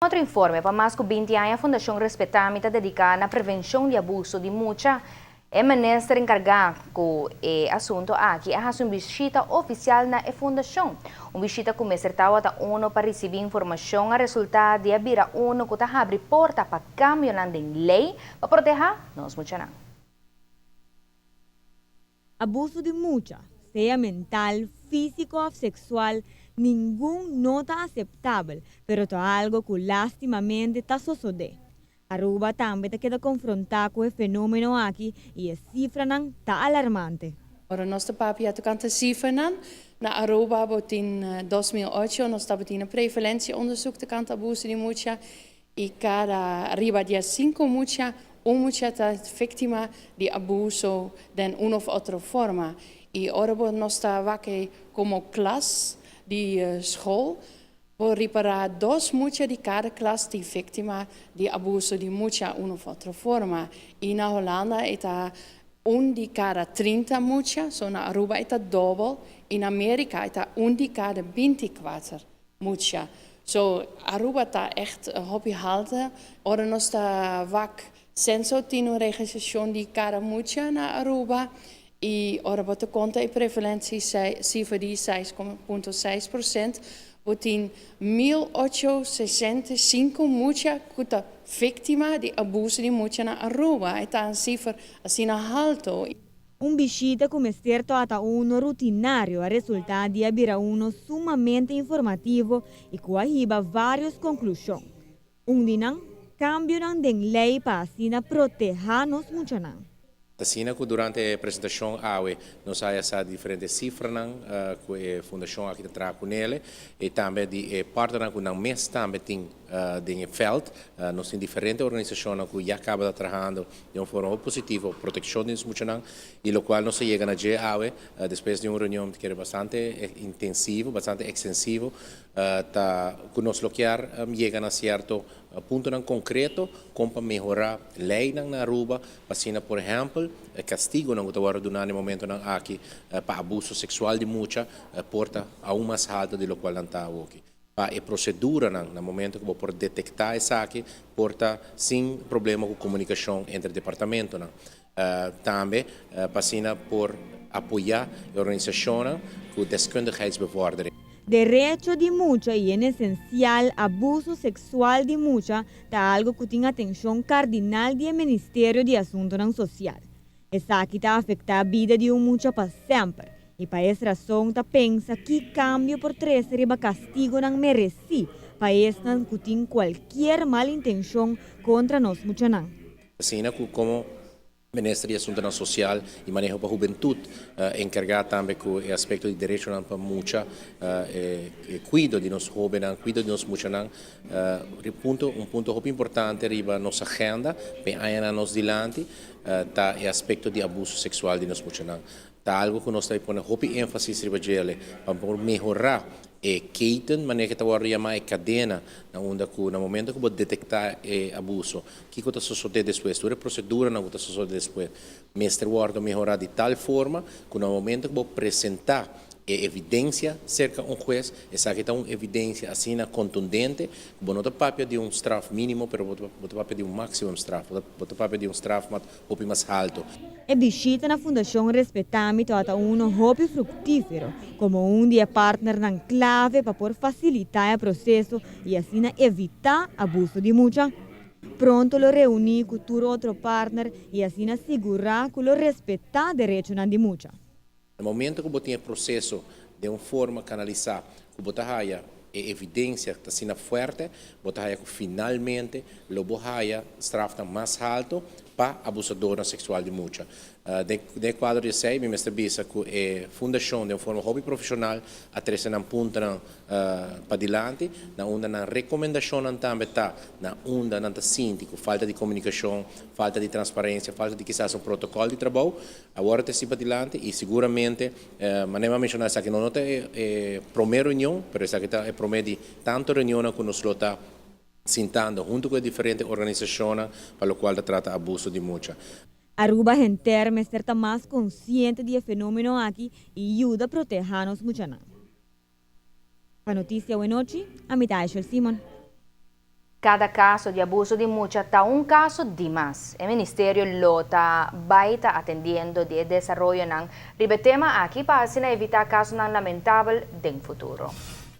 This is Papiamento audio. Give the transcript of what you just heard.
Otro informe, pa mas ku 20 aña Fundashon Respetami ta dediká na prevenshon di abuso di mucha. E minister enkargá ku e asuntu aki a hasi un bishita ofisial na e fundashon. Un bishita ku mester tabata uno pa risibí informashon a resultá di a bira uno ku ta habri porta pa kambionan den lei pa protehá nos muchanan. Abuso di mucha, sea mental, físiko òf seksual, ningun no ta aseptabel, pero ta algu ku lástimamente ta sosodé. Aruba tambe ta keda konfrontá ku e fenómeno aki i e sifranan ta alarmante. Ora nos ta papia tokante sifranan, na Aruba bo tin 2008 nos tabatin un prevalentieonderzoek tokante abuso di mucha i kada riba dia 5 mucha, un mucha ta víktima di abuso den un òf otro forma. I ora bo nos ta wak komo klas di skol, bo ripará dos mucha di kada klas ta víktima di abuso di mucha un òf otro forma. I na Hulanda ta un di kada 30 mucha, so na Aruba ta dòbel, i na Amérika ta un di kada 24 mucha. So Aruba ta echt hopi haltu. Ora nos ta wak Censo tin un registrashon di kada mucha na Aruba i ora bo ta konta e prevalentie sifra di 6,6%, bo tin 1865 mucha ku ta víktima di abuso di mucha na Aruba. Ta un sifra asina haltu. Un bishita ku mester tabata uno rutinario a resultá di a bira uno sumamente informativo i ku a hiba vários konklushon. Un di nan, kambionan den lei pa asina protehá nos muchanan. Asina ku durante e presentashon awe nos a haya diferente sifranan ku e fundashon aki ta traha kuné i tambe di e partnernan ku nan mes tambe tin den veld. Nos tin diferente organisashon ku ya kaba ta trahando di un forma positivo protekshon di nos muchanan i lokual nos a yega na dje awe despues di un reunion ku ta bastante intensivo, bastante ekstensivo, ta ku nos lo ke yega na sierto puntonan konkreto kon pa mehorá leinan na Aruba, asina, por ehèmpel, kastigunan ku ta wòrdu duná na momentonan aki pa abuso seksual di mucha por ta aún mas haltu di lokual nan ta aki. Pa e proseduranan na momento ku bo por detektá esaki por ta sin problema ku komunikashon entre departamentonan. Tambe pa asina por apoyá e organisashonnan ku deskundigheidsbevordering. Derecho di mucha i en esensial abuso seksual di mucha ta algu ku tin atenshon kardinal di Ministerio di Asuntunan Sosial. Esaki ta afektá bida di un mucha pa semper. I pa e rason ta pensa ki kambio por trese riba kastigunan meresí pa esnan ku tin kualke mal intenshon kontra nos muchanan. Asina ku komo Minister di Asuntunan Sosial i Maneho pa Hubentut, enkargá tambe ku e aspekto di derechonan pa mucha, kuido di nos hóbennan, kuido di nos muchanan, un punto hopi importante riba nos agenda, pa añanan nos dilanti, ta e aspekto di abuso seksual di nos muchanan. Ta algu ku nos ta pone hopi énfasis riba dje pa mehorá e keten, manera ku ta wòrdu yamá e kadena, na unda ku na momento ku bo detektá e abuso, kiko ta sosodé despues, tur e proseduranan ku ta sosodé despues, mester wòrdu mehorá di tal forma ku na momento ku bo presentá e evidensia serka un hues, esaki ta un evidensia asina kontundente, ku bo no ta papia di un straf mínimo, pero bo ta papia di un máksimo straf, bo ta papia di un straf mas hopi mas haltu. E bishita na Fundashon Respetami tabata uno hopi fruktífero, komo un di e partnernan klave pa por fasilitá e proseso i asina evitá abuso di mucha. Pronto lo reuní ku tur otro partner i asina sigurá ku lo respetá derechonan di mucha. Na momento ku bo tin e proseso di un forma kanalisá, ku bo ta haya e evidensia ta asina fuerte, bo ta haya ku finalmente lo bo haya strafnan mas haltu pa abusadornan seksual di mucha. Den kuadro di esei, mi mester bisa ku e fundashon di un forma hopi profeshonal a trese nan puntonan padilanti, na unda nan rekomendashonnan tambe ta, na unda nan ta sinti ku falta di komunikashon, falta di transparensia, falta di kisas un protokòl di trabou, awor ta trese padilanti i siguramente, manera mi a menshoná, esaki no ta e promé reunion, pero esaki ta e promé di tantu reunionnan ku nos lo ta sintando huntu ku e diferente organisashonnan pa lokual ta trata abuso di mucha. Aruba henter mester ta mas konsiente di e fenómeno aki i yuda protehá nos muchanan. Pa Notisia Awenochi, ami ta Aishel Simon. Cada caso di abuso di mucha ta un caso di mas. E ministerio lo ta bay ta atendiendo di desaroyonan riba e tema aki pa asina evita casonan lamentabel den futuro.